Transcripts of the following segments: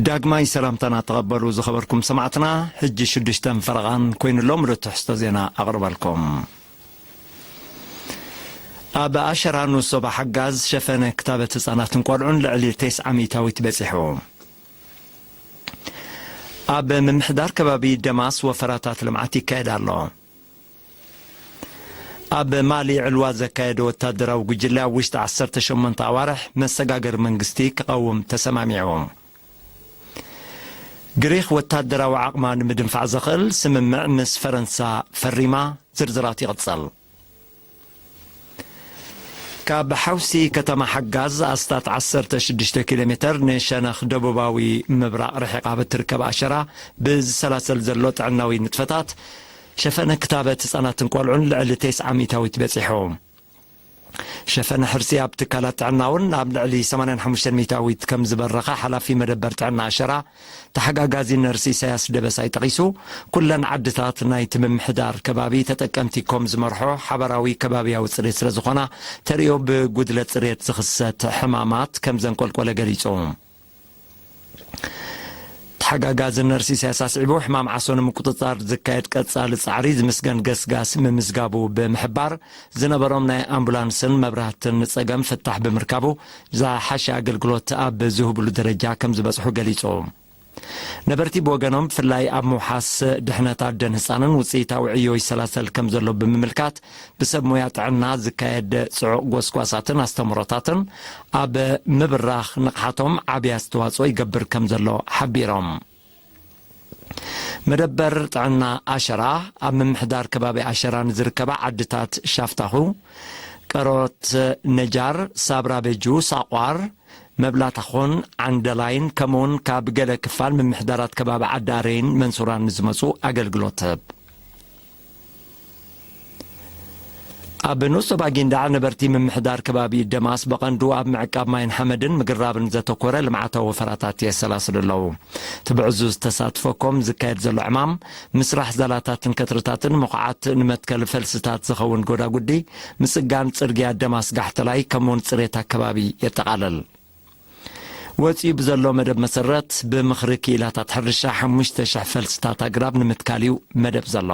ዳግማይ ሰላምታና ተቐበሉ ዝኸበርኩም ሰማዕትና። ሕጂ ሽዱሽተን ፈረቓን ኮይኑሎም ርትሕስቶ ዜና ኣቕርበልኩም። ኣብ ኣሸራ ንሶባ ሓጋዝ ሸፈነ ክታበት ህጻናትን ቆልዑን ልዕሊ ተስዓ ሚእታዊት በጺሑ። ኣብ ምምሕዳር ከባቢ ደማስ ወፈራታት ልምዓት ይካየድ ኣሎ። ኣብ ማሊ ዕልዋ ዘካየደ ወታደራዊ ጉጅለ ኣብ ውሽጢ ዓሰርተ ሸሞንተ ኣዋርሕ መሰጋገሪ መንግስቲ ክቐውም ተሰማሚዑ። ግሪኽ ወታደራዊ ዓቕማ ንምድንፋዕ ዘኽእል ስምምዕ ምስ ፈረንሳ ፈሪማ። ዝርዝራት ይቕጽል። ካብ ሓውሲ ከተማ ሓጋዝ ኣስታት ዓሰርተ ሽዱሽተ ኪሎ ሜተር ንሸነኽ ደቡባዊ ምብራቕ ርሒቓ ብትርከብ ኣሸራ ብዝሰላሰል ዘሎ ጥዕናዊ ንጥፈታት ሸፈነ ክታበት ህጻናትን ቆልዑን ልዕሊ ተስዓ ሚእታዊት በጺሑ። ሸፈነ ሕርሲ ኣብ ትካላት ጥዕና እውን ኣብ ልዕሊ ሰማንያን ሓሙሽተን ሚእታዊት ከም ዝበረኸ ሓላፊ መደበር ጥዕና ኣሸራ ተሓጋጋዚ ነርስ ኢሳያስ ደበሳይ ጠቒሱ፣ ኩለን ዓድታት ናይቲ ምምሕዳር ከባቢ ተጠቀምቲ ኮም ዝመርሖ ሓባራዊ ከባቢያዊ ጽሬት ስለ ዝኾና ተርእዮ ብጉድለት ጽሬት ዝኽሰት ሕማማት ከም ዘንቆልቆለ ገሊጹ። ተሓጋጋዚ ነርስ ኢሳያስ ኣስዒቡ፣ ሕማም ዓሶ ንምቁጽጻር ዝካየድ ቀጻሊ ጻዕሪ ዝምስገን ገስጋስ ምምዝጋቡ ብምሕባር፣ ዝነበሮም ናይ ኣምቡላንስን መብራህትን ጸገም ፍታሕ ብምርካቡ፣ ዝሓሸ ኣገልግሎት ኣብ ዝህብሉ ደረጃ ከም ዝበጽሑ ገሊጹ። ነበርቲ ብወገኖም፣ ብፍላይ ኣብ ምውሓስ ድሕነት ኣደን ህጻንን ውጽኢታዊ ዕዮ ይሰላሰል ከም ዘሎ ብምምልካት፣ ብሰብ ሞያ ጥዕና ዝካየድ ጽዑቕ ጎስጓሳትን ኣስተምህሮታትን ኣብ ምብራኽ ንቕሓቶም ዓቢ ኣስተዋጽኦ ይገብር ከም ዘሎ ሓቢሮም። መደበር ጥዕና ኣሸራ ኣብ ምምሕዳር ከባቢ ኣሸራ ንዝርከባ ዓድታት ሻፍታኹ፣ ቀሮት ነጃር፣ ሳብራ በጁ፣ ሳቋር፣ መብላታኾን ዓንደላይን ከምኡውን ካብ ገለ ክፋል ምምሕዳራት ከባቢ ዓዲ ኣረይን መንሱራን ንዝመጹ ኣገልግሎት ትህብ። ኣብ ንኡስ ዞባ ጊንዳዕ ነበርቲ ምምሕዳር ከባቢ ደማስ ብቐንዱ ኣብ ምዕቃብ ማይን ሓመድን ምግራብን ዘተኮረ ልምዓታዊ ወፈራታት የሰላስሉ ኣለዉ። እቲ ብዕዙዝ ተሳትፎ ኮም ዝካየድ ዘሎ ዕማም፣ ምስራሕ ዛላታትን ከትርታትን ምኹዓት ንመትከል ፈልስታት ዝኸውን ጎዳጉዲ፣ ምጽጋን ጽርግያ ደማስ ጋሕተላይ ከምኡውን ጽሬት ኣከባቢ የጠቓልል። ወጺኡ ብዘሎ መደብ መሰረት፣ ብምኽሪ ክኢላታት ሕርሻ ሓሙሽተ ሽሕ ፈልስታት ኣግራብ ንምትካል እዩ መደብ ዘሎ።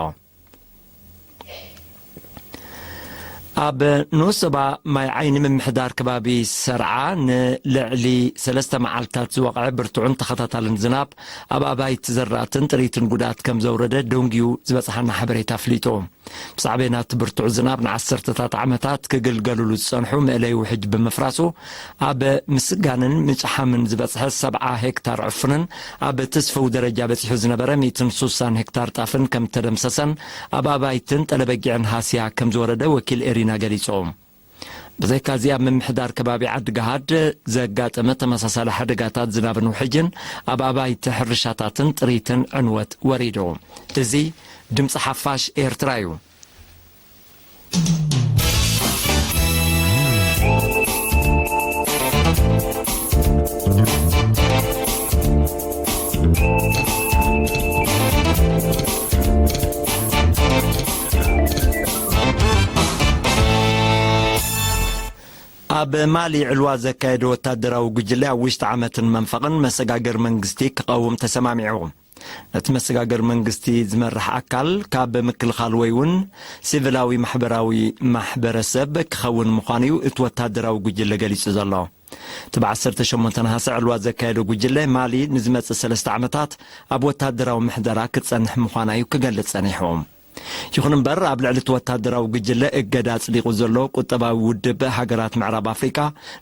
ኣብ ንኡስ ዞባ ማይ ዓይኒ ምምሕዳር ከባቢ ሰርዓ ንልዕሊ ሰለስተ መዓልታት ዝወቕዐ ብርቱዕን ተኸታታልን ዝናብ ኣብ ኣባይቲ ዘራእትን ጥሪትን ጉድኣት ከም ዘውረደ ደንጉዩ ዝበጽሓና ሓበሬታ ኣፍሊጡ። ብሳዕቤናት ብርቱዕ ዝናብ ንዓሰርተታት ዓመታት ክግልገልሉ ዝጸንሑ መእለይ ውሕጅ ብምፍራሱ ኣብ ምስጋንን ምጭሓምን ዝበጽሐ ሰብዓ ሄክታር ዕፉንን ኣብ ትስፍው ደረጃ በጺሑ ዝነበረ ሚእትን ሱሳን ሄክታር ጣፍን ከም ተደምሰሰን ኣብ ኣባይትን ጠለበጊዕን ሃስያ ከም ዝወረደ ወኪል ኤሪና ገሊጹ። ብዘይካዚ ኣብ ምምሕዳር ከባቢ ዓዲ ገሃድ ዘጋጠመ ተመሳሳሊ ሓደጋታት ዝናብን ውሕጅን ኣብ ኣባይቲ ሕርሻታትን ጥሪትን ዕንወት ወሪዱ። እዚ ድምፂ ሓፋሽ ኤርትራ እዩ። ኣብ ማሊ ዕልዋ ዘካየደ ወታደራዊ ጉጅለ ኣብ ውሽጢ ዓመትን መንፈቕን መሰጋገሪ መንግስቲ ክቐውም ተሰማሚዑ። ነቲ መሰጋገሪ መንግስቲ ዝመርሕ ኣካል ካብ ምክልኻል ወይ እውን ሲቪላዊ ማሕበራዊ ማሕበረሰብ ክኸውን ምዃኑ እዩ እቲ ወታደራዊ ጉጅለ ገሊጹ ዘሎ። እቲ ብ ዓሰርተ ሸሞንተ ነሃሰ ዕልዋ ዘካየደ ጉጅለ ማሊ ንዝመጽእ ሰለስተ ዓመታት ኣብ ወታደራዊ ምሕደራ ክትጸንሕ ምዃና እዩ ክገልጽ ጸኒሑ። ይኹን እምበር፣ ኣብ ልዕሊ እቲ ወታደራዊ ጉጅለ እገዳ ኣጽዲቑ ዘሎ ቁጠባዊ ውድብ ሃገራት ምዕራብ ኣፍሪቃ፣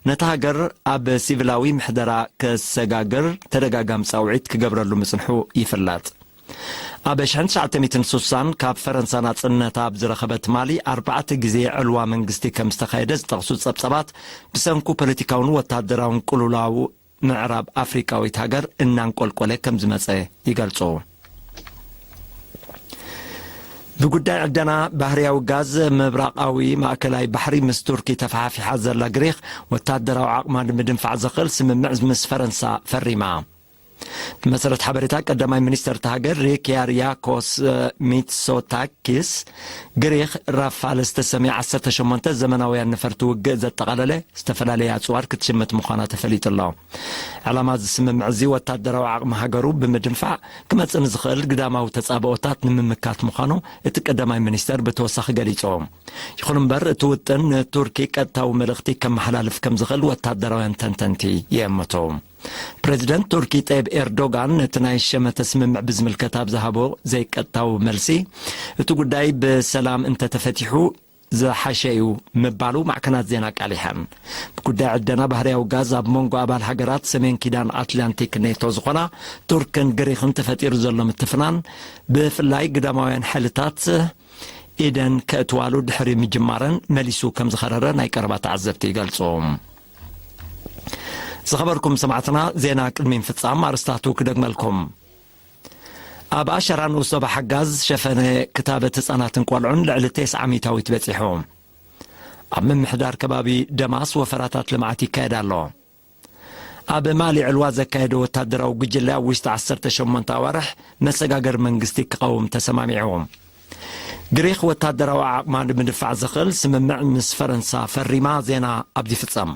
ነታ ሃገር ኣብ ሲቪላዊ ምሕደራ ከሰጋግር ተደጋጋሚ ጻውዒት ክገብረሉ ምጽንሑ ይፍለጥ። ኣብ ሽሕን ትሽዓተ ሚእትን ሱሳን ካብ ፈረንሳ ናጽነታ ኣብ ዝረኸበት ማሊ ኣርባዕተ ግዜ ዕልዋ መንግስቲ ከም ዝተኻየደ ዝጠቕሱ ጸብጸባት፣ ብሰንኩ ፖለቲካውን ወታደራውን ቅልውላው ምዕራብ ኣፍሪቃዊት ሃገር እናንቆልቆለ ከም ዝመጸ ይገልጹ። ብጉዳይ ዕደና ባህርያዊ ጋዝ ምብራቓዊ ማእከላይ ባሕሪ ምስ ቱርኪ ተፈሓፊሓ ዘላ ግሪኽ፣ ወታደራዊ ዓቕማ ንምድንፋዕ ዘኽእል ስምምዕ ምስ ፈረንሳ ፈሪማ። ብመሰረት ሓበሬታ ቀዳማይ ሚኒስተር እታ ሃገር ሪክ ያርያኮስ ሚትሶታኪስ፣ ግሪኽ ራፋል ዝተሰምየ ዓሰርተ ሸሞንተ ዘመናውያን ነፈርቲ ውግእ ዘጠቓለለ ዝተፈላለየ ኣጽዋር ክትሽምት ምዃና ተፈሊጡ ኣሎ። ዕላማ እዚ ስምምዕ እዚ ወታደራዊ ዓቕሚ ሃገሩ ብምድንፋዕ ክመጽእ ንዝኽእል ግዳማዊ ተጻብኦታት ንምምካት ምዃኑ እቲ ቀዳማይ ሚኒስተር ብተወሳኺ ገሊጹ። ይኹን እምበር እቲ ውጥን ንቱርኪ ቀጥታዊ መልእኽቲ ከመሓላልፍ ከም ዝኽእል ወታደራውያን ተንተንቲ ይእምቱ። ፕሬዚደንት ቱርኪ ጠይብ ኤርዶጋን ነቲ ናይ ሸመተ ስምምዕ ብዝምልከት ኣብ ዝሃቦ ዘይቀጥታዊ መልሲ፣ እቲ ጉዳይ ብሰላም እንተተፈቲሑ ዝሓሸ እዩ ምባሉ ማዕከናት ዜና ኣቃሊሐን። ብጉዳይ ዕደና ባህርያዊ ጋዝ ኣብ መንጎ ኣባል ሃገራት ሰሜን ኪዳን ኣትላንቲክ ኔቶ ዝኾና ቱርክን ግሪኽን ተፈጢሩ ዘሎ ምትፍናን፣ ብፍላይ ግዳማውያን ሓይልታት ኢደን ከእትዋሉ ድሕሪ ምጅማረን መሊሱ ከም ዝኸረረ ናይ ቀረባ ተዓዘብቲ ይገልጹ። ዝኸበርኩም ሰማዕትና፣ ዜና ቅድሚ ምፍጻም ኣርስታቱ ክደግመልኩም። ኣብ ኣሸራ ንኡስ ዞባ ሓጋዝ ሸፈነ ክታበት ህጻናትን ቆልዑን ልዕሊ ተስዓ ሚእታዊት በጺሑ። ኣብ ምምሕዳር ከባቢ ደማስ ወፈራታት ልምዓት ይካየድ ኣሎ። ኣብ ማሊ ዕልዋ ዘካየደ ወታደራዊ ጉጅለ ኣብ ውሽጢ ዓሰርተ ሸሞንተ ኣዋርሕ መሰጋገር መንግስቲ ክቐውም ተሰማሚዑ። ግሪኽ ወታደራዊ ዓቕማ ንምድፋዕ ዘኽእል ስምምዕ ምስ ፈረንሳ ፈሪማ። ዜና ኣብዚ ፍጸም።